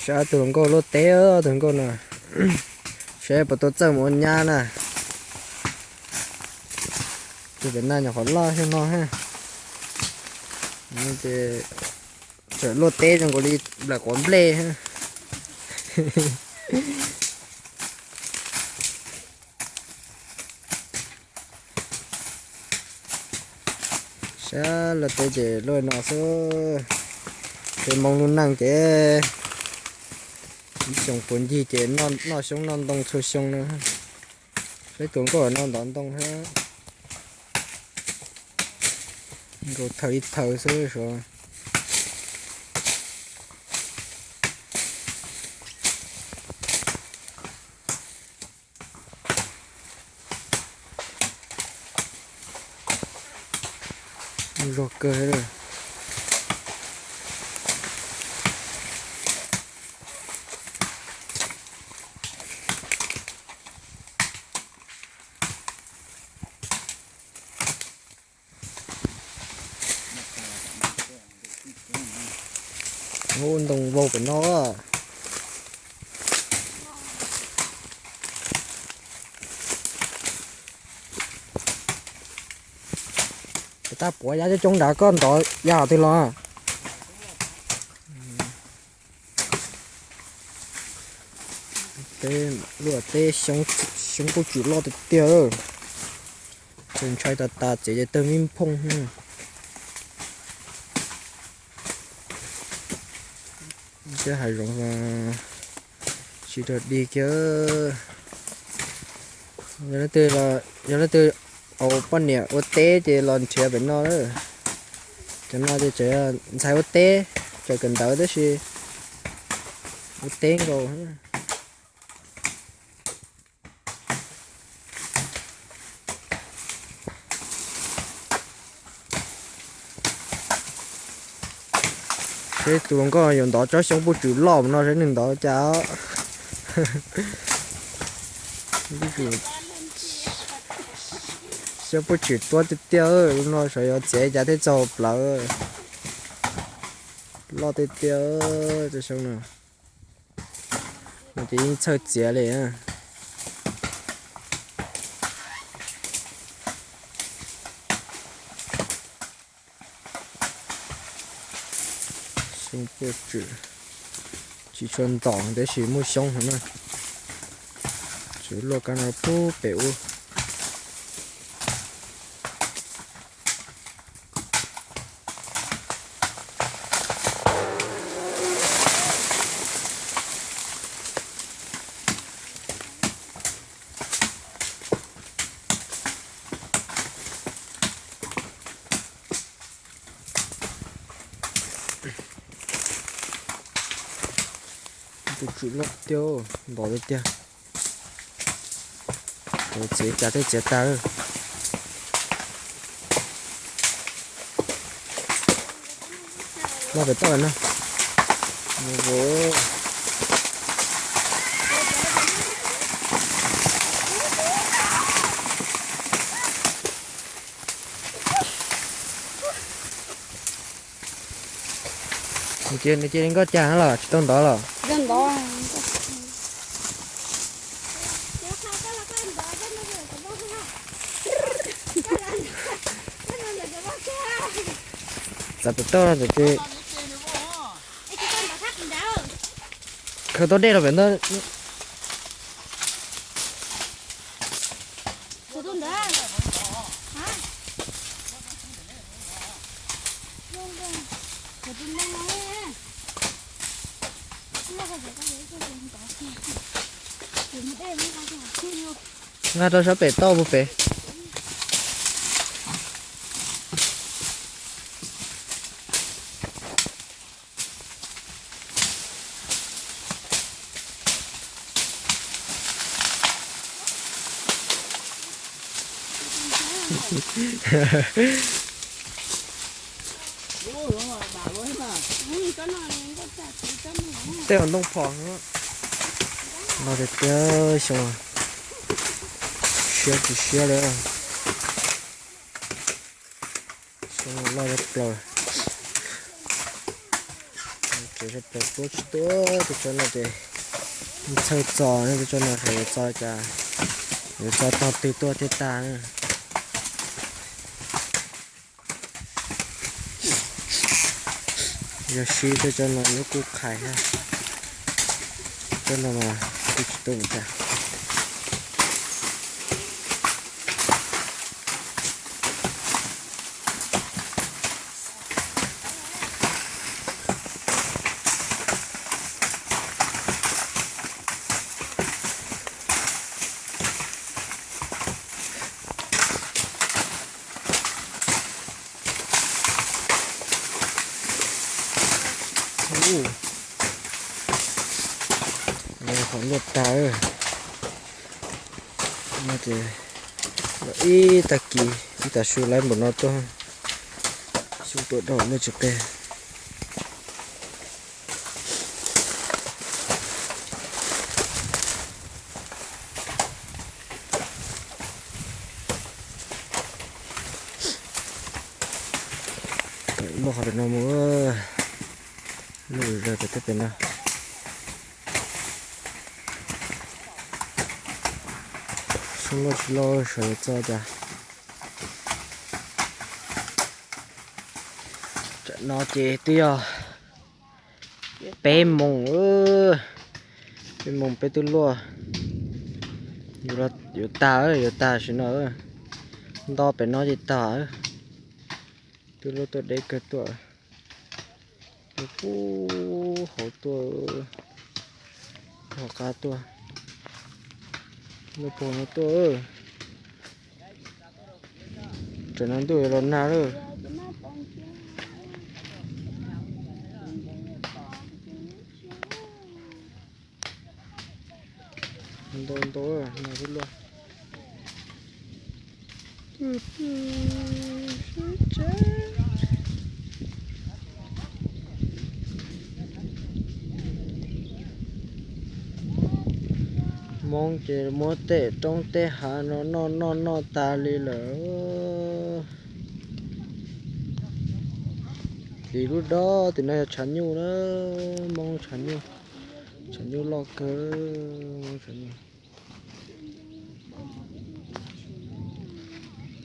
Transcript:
Saib tus hluas nkauj luaj teb, tus hluas nkauj no, saib puas tau txawj mus ua nyab na. Tus pem no nyuam qhuav loj xyoo no ha. Ces tseem luaj teb zoo nkaus li nplam quav nplej. Sab luaj teb ces luaj no xwb. Ces moo lub neej ces ib xyoos puag ncig ces noj xyoob noj ntoo txhua xyoo no. Saib tus nkauj no ntov ntoo thiab. Nkaus thawj ib thawj xwb suav. Zog kawg. Ntoo vau pem no. Tab puav yav coob coob nrad koj ntov yam twg los? Teb, luaj teb, xyoob kuj tsis loj tiag tiag. Tseem ntshai tas tas txiav ces tawg me phooj. Tej hav zoov tsis rog dig kiag. Yog leej twg, yog leej twg poj niam ua teb ces los nrhiav pem no. Cov no ces tseem ntxhais ua teb, tseem kawm ntawv tab sis ua teb nkaus. Seb tus hluas nkauj yuav ntov tsob xyoob puj tswm loj no seb nws ntov cas. Xyoob puj tswm tuab tiag tiag, lub no sav yuav txiav cas thiaj txaus plawv. Loj tiag tiag, cov xyoob no. No ces yeej txhawj txiav li. Xyoob puj tswm tsis tshua ntom tab sis muaj xyoob heev na. Tseem luaj kab no pub pem ub. Tus tswm loj tiag, ntom tiag tiag. Txiav cas thiaj txiav tag. Loj pem toj lawm na. Nws cia li nkoj cas los tsis tau ntov los? Txav pem toj no ces khaws tau dej los pem ntawd. Nqa rau sab pem toj puag pem. Tej hauv ntoo phom no tiag tiag, xyoo siab tsis siab li. Xyoo loj li plaws. Tsev sawv daws tuaj tsis tuaj, tej tsob no ces txhawj txog, tej tsob no xyov yuav txog cas, yuav txog tog twg tuaj thiaj tag na. Yog siv tej tsob no lub kuj qhais thiab, tsob no mas kuj tsis tuaj mus cas. Qhov luaj tag, no ces ib tag kis ib tag su lawm npaum no tuaj, xyov tuaj dau muaj tsis qe. Tawm luaj qhov pem no mus, luaj zog pem tej pem no. Sub loj tsis loj xyov yuav txog cas. Tam no ces twb yog peb moos, peb moos peb twb luaj, yuav tag, yuav tag sim no, nto pem no ces tag. Twb luaj tuaj deb kawg tuaj, luaj puag hauv tuaj, hauv qab tuaj, luaj puag no tuaj. Tam no ntuj yuav los nag lawm. Ntau ntau no twb luaj. Hmoob ces muab tej roob tej hav no noj noj noj tas li lawm. Tim lub dob tim no yog tshav nyuj na, Hmoob tshav nyuj, tshav nyuj loj kawg, Hmoob tshav nyuj.